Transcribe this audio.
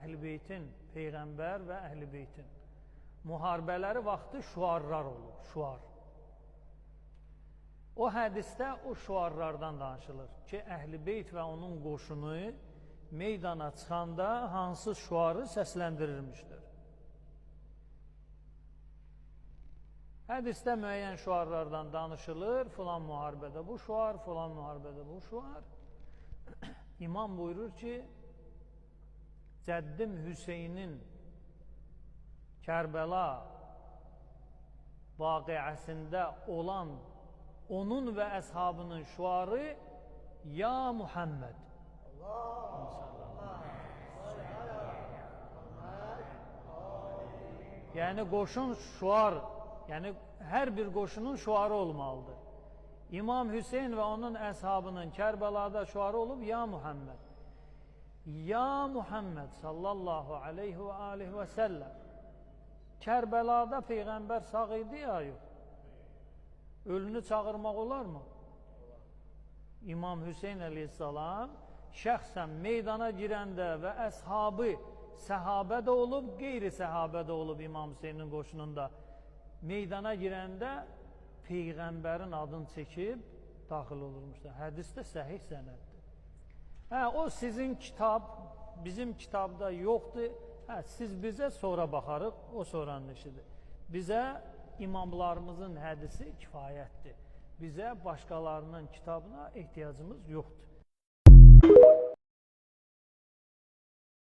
Əhl-i Beytin, Peyğəmbər və Əhl-i Beytin müharibələri vaxtı şüarlar olub, şüar. O hədisdə o şüarlardan danışılır ki, Əhl-i Beyt və onun qoşunu meydana çıxanda hansı şüarı səsləndirilmişdir. Hədisdə müəyyən şüarlardan danışılır, filan müharibədə bu şüar, filan müharibədə bu şüar. İmam buyurur ki, cəddim Hüseynin Kərbəla vaqiəsində olan onun və əshabının şüarı Ya Muhammed. Yəni qoşun şüar, yəni hər bir qoşunun şüarı olmalıdır. İmam Hüseyn və onun əshabının Kərbəlada şüarı olub Ya Muhammed. Ya Muhammed sallallahu aleyhi və alihi və səlləm. Kərbəlada Peyğəmbər sağ idi ya yox? Ölünü çağırmaq olarmı? İmam Hüseyn əleyhissalam şəxsən meydana girəndə və əshabı səhabə də olub, qeyri-səhabə də olub İmam Hüseynin qoşununda meydana girəndə Peyğəmbərin adını çəkib daxil olurmuşlar. Hədis də səhih sənəddir. Hə, o sizin kitab, bizim kitabda yoxdur. Hə, siz bizə sonra baxarıq, o sonranın işidir. Bizə imamlarımızın hədisi kifayətdir. Bizə başqalarının kitabına ehtiyacımız yoxdur.